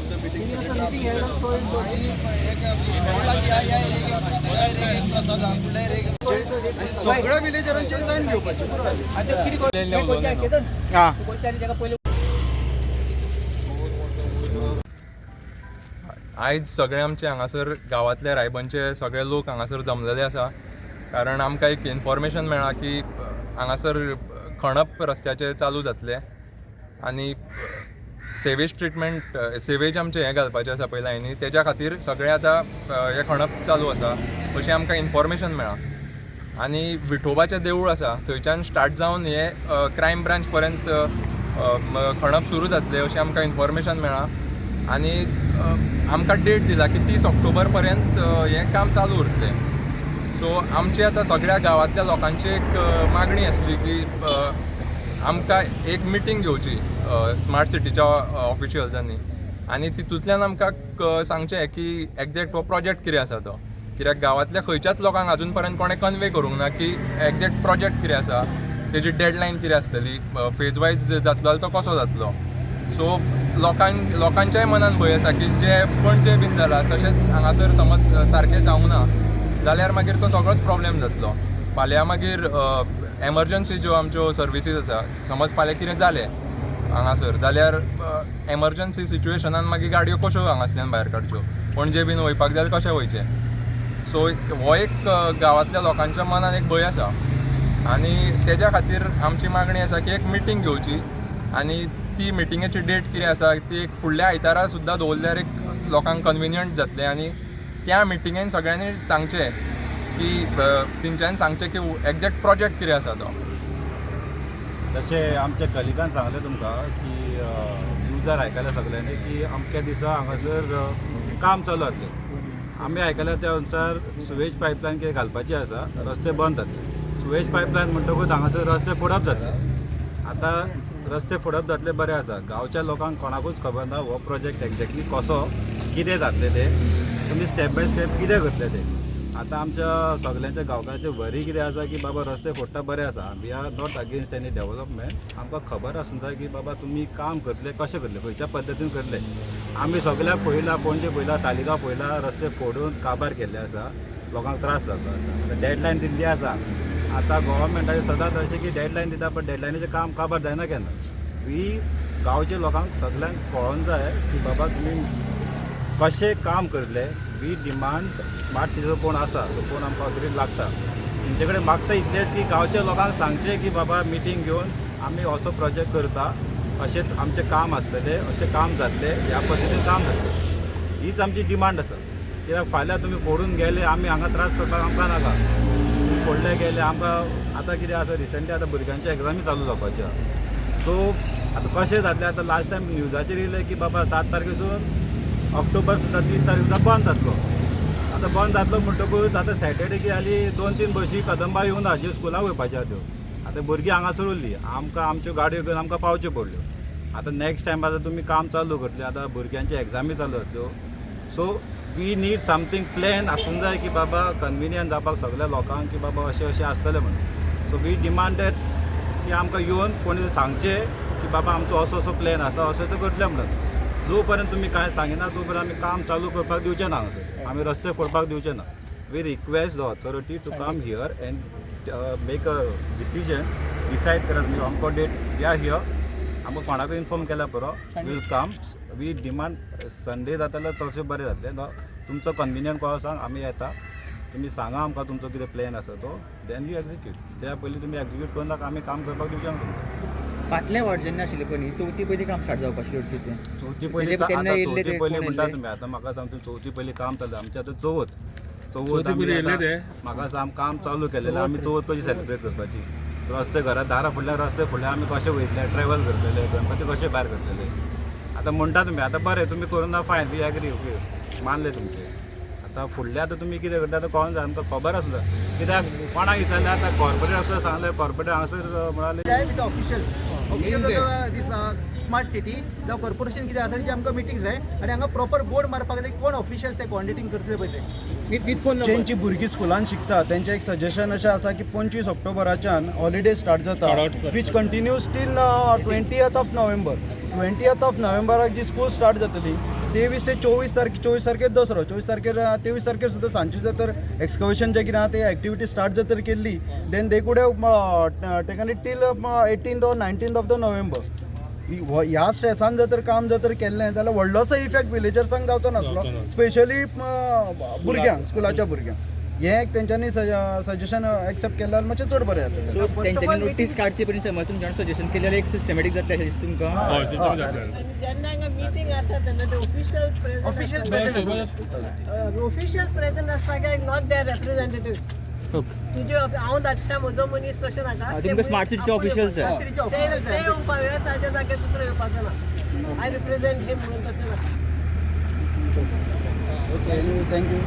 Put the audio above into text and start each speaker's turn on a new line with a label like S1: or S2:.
S1: of the meeting.
S2: Meeting held on so and so.
S1: सगळ्या विलेजरांचे sign घेवपाचे.
S3: हां.
S4: आयज सगळे आमचे हांगासर गांवांतले, रायबनचे सगळे लोक हांगासर जमलेले आसा, कारण आमकां एक इन्फॉर्मेशन मेळ्ळां की हांगासर खणप रस्त्याचें चालू जातलें आनी सेवेज ट्रिटमेंट, सेवेज आमचें हें घालपाचें आसा पळय लायनी, तेज्या खातीर सगळें आतां हें खणप चालू आसा अशें आमकां इन्फॉर्मेशन मेळ्ळां. आनी विठोबाचें देवूळ आसा थंयच्यान स्टार्ट जावन हें क्रायम ब्रांच पर्यंत खणप सुरू जातलें अशें आमकां इन्फॉर्मेशन मेळ्ळां. आनी आमकां डेट दिला की 30 ऑक्टोबर पर्यंत हें काम चालू उरतलें. सो आमची आतां सगळ्या गांवांतल्या लोकांची एक मागणी आसली की आमकां एक मिटींग घेवची स्मार्ट सिटीच्या ऑफिशियल्सांनी आनी तितूंतल्यान आमकां सांगचें की एग्जॅक्ट हो प्रोजेक्ट कितें आसा तो, कित्याक गांवांतल्या खंयच्याच लोकांक अजून पर्यंत कोणें कन्वे करूंक ना की एग्जॅक्ट प्रोजेक्ट कितें आसा, तेजी डेडलायन कितें आसतली, फेज वायज जातलो जाल्यार तो कसो जातलो. सो लोकांच्याय मनान भंय आसा की जे पणजे बीन जाला तशेंच हांगासर समज सारकें जावंक ना जाल्यार मागीर तो सगळोच प्रॉब्लेम जातलो. फाल्यां मागीर एमर्जन्सी ज्यो आमच्यो सर्विसीस आसा, समज फाल्यां कितें जालें हांगासर जाल्यार एमर्जन्सी सिच्युएशनान मागीर गाडयो कश्यो हांगासल्यान भायर काडच्यो, पणजे बीन वयपाक जाल्यार कशें वयचें? सो हो एक गांवांतल्या लोकांच्या मनान एक भंय आसा आनी तेज्या खातीर आमची मागणी आसा की एक मिटींग घेवची आनी ती मिटिंगेची डेट कितें आसा ती एक फुडल्या आयतारा सुद्दां दवरल्यार एक लोकांक कन्विनियंट जातलें. आनी त्या मिटिंगेन सगळ्यांनी सांगचें की तेंच्यांनी सांगचें की एग्जॅक्ट प्रोजेक्ट कितें आसा तो.
S5: जशें आमच्या कलिगान सांगलें तुमकां की न्यूजार आयकलें सगल्यांनी की अमक्या दिसा हांगासर काम चालू जातलें. आमी आयकल्या त्या अनुसार सुवेज पायपलायन कितें घालपाची आसा, रस्ते बंद जातले. सुवेज पायपलायन म्हणटकूच हांगासर रस्ते फोडप जातले. आतां रस्ते फोडप जातले, बरें आसा. गांवच्या लोकांक कोणाकूच खबर ना हो प्रोजेक्ट एक्झॅक्टली कसो कितें जातलें तें, तुमी स्टेप बाय स्टेप कितें करतले तें. आतां आमच्या सगल्यांच्या गांवकारांचे वरी कितें आसा की बाबा रस्ते फोडटा, बरें आसा, we are not against any development. आमकां खबर आसूंक जाय की बाबा तुमी काम करतले, कशें करतले, खंयच्या पद्दतीन करतले. आमी सगळ्याक पळयला, पणजे पळयला, तालिगांव पळयला, रस्ते फोडून काबार केल्ले आसा, लोकांक त्रास जाल्लो आसा. आतां डेडलायन दिल्ली आसा. आतां गोवोरमेंटाचें सदांच अशें की डेडलायन दिता, पण डेडलायनीचें काम काबार जायना केन्ना. वी गांवच्या लोकांक सगल्यांक कळोन जाय की बाबा तुमी कशें काम करतले. We demand smart सिटीचो कोण आसा तो कोण आमकां ऑथॉरिटी लागता तेंचे कडेन मागता इतलेंच की गांवच्या लोकांक सांगचें की बाबा मिटींग घेवन आमी असो प्रोजेक्ट करता, अशेंच आमचें काम आसतलें, अशें काम जातलें, ह्या पद्दतीन काम जातलें. हीच आमची डिमांड आसा. कित्याक फाल्यां तुमी फोडून गेले, आमी हांगा त्रास करपाक आमकां नाका. तुमी फोडले गेले, आमकां आतां कितें आसा, रिसंटली आतां भुरग्यांच्यो एग्जामी चालू जावपाच्यो आहा. सो आतां कशें जातलें? आतां लास्ट टायम न्यूजाचेर येयलें की बाबा 7 तारखेसून ऑक्टोबर सुद्दां 30 तारीख सुद्दां बंद जातलो. आतां बंद जातलो म्हणटकूच आतां सॅटर्डे कितें जाली, दोन तीन बशी कदंबा येवना ज्यो स्कुलाक वयपाच्यो आहा त्यो. आतां भुरगीं हांगासर उरलीं, आमकां आमच्यो गाडयो घेवन आमकां पावच्यो पडल्यो. आतां नॅक्स्ट टायम आतां तुमी काम चालू करतले, आतां भुरग्यांच्यो एग्जामी चालू जातल्यो. So we need something plan आसूंक जाय की बाबा कन्विनियंट जावपाक सगल्या लोकांक की बाबा अशें अशें आसतलें म्हणून. सो we demand that की आमकां येवन कोणी सांगचें की बाबा आमचो असो असो प्लॅन आसा, अशें अशें करतले म्हणून. जो पर्यंत तुमी कांय सांगिना तो पर्यंत आमी काम चालू करपाक दिवचे ना हांगासर, आमी रस्ते फोडपाक दिवचे ना. We request the authority to come here and make a decision, decide करात तुमी अमको डेट या here. आमकां कोणाकूय इन्फॉर्म केल्यार पुरो, we'll come. We demand Sunday जाता जाल्यार चडशें बरें जातलें. तुमचो कन्विनियंट कसो सांग, आमी येता. तुमी सांगा आमकां तुमचो कितें प्लॅन आसा तो, then you execute. त्या पयलीं तुमी एक्जिक्यूट करून नाका, आमी काम करपाक दिवचे ना तुमकां.
S3: फाटल्या वाट जेन्ना आशिल्लें पळय न्ही, चवथी पयलीं काम स्टार्ट जावपाक आशिल्लें हरशीं तें.
S5: चवथी पयलीं
S3: तेन्ना
S5: आतां
S3: येयल्ले
S5: चवथी
S3: ते
S5: पयलीं
S3: कोण
S5: म्हणटा
S3: येयल्ले?
S5: तुमी. आतां म्हाका सांग, चवथी पयलीं काम चालू आमचें आतां चवथ चवथ
S1: चवथी
S5: आमी
S1: पयलीं येयल्ले
S5: आतां-
S1: ते?
S5: म्हाका सांग, काम चालू केलेलें आमी चवथ कशी सेलिब्रेट करपाची? रस्ते घरा दारा फुडल्यान रस्ते फुडल्यान आमी कशे वयतले, ट्रॅवल करतले, गणपती कशे भायर करतले? आतां म्हणटा तुमी आतां बरें तुमी करूं ना, फायन, we agree, okay, मानले तुमचें. आतां फुडलें आतां तुमी कितें करता आतां कळोन जाय आमकां, खबर आसता. कित्याक कोणाक विचारलें आतां कॉर्पोरेट आसता सांगलें, कॉर्पोरेट हांगासर म्हणाले
S2: with official official smart city जावं कॉर्पोरेशन कितें आसा तेजी आमकां मिटींग जाय आनी हांगा प्रॉपर बोर्ड मारपाक जाय, कोण ऑफिशियल ते कॉर्डिनेटींग करतले पळय ते.
S3: With phone number.
S6: ज्यांची भुरगीं स्कुलान शिकता तेंचें एक सजेशन अशें आसा की 25 ऑक्टोबराच्यान हॉलिडे स्टार्ट जाता, which continues till 20th of November. 20th of नोव्हेंबराक ji school start जातली 23 ते 24 तारखे, 24 तारखेर दसरो, 24 तारखेर, 23 तारखेर सुद्दां सांजची जर तर एक्सकवेशन जें कितें आहा ते एक्टिविटी स्टार्ट जर तर केल्ली, then they could have taken it till 18 or 19 of the November. ह्या स्ट्रेसान जर तर काम जर तर केल्लें जाल्यार व्हडलोसो इफेक्ट विलेजर्सांक जावचो नासलो, स्पेशली भुरग्यांक, स्कुलाच्या भुरग्यांक. हें एक तेंच्यांनी सजेशन एक्सेप्ट केलें जाल्यार मातशें चड बरें जातलें.
S3: सो तेंच्यांनी नोटीस काडची पयलीं समज तुमच्यान सजेशन केलें जाल्यार एक सिस्टमॅटीक जातलें अशें दिसता तुमकां?
S7: हय, सिस्टम जातलें.
S8: आनी जेन्ना हांगा मिटींग आसा तेन्ना ते officials present,
S2: officials present,
S8: officials present आसपाक जाय, not there representative. तुजे हांव धाडटा म्हजो मनीस तशें नाका.
S3: हा, तुमकां स्मार्ट सिटीचे ऑफिशियल्स जाय.
S2: सिटीचे
S8: ते
S2: ऑफिशियल्स
S8: ते
S2: जाय.
S8: येवपाक जाय, ताच्या जाग्यार दुसरो येवपाचो ना. I represent him म्हणून तशें ना.
S6: Okay, thank you.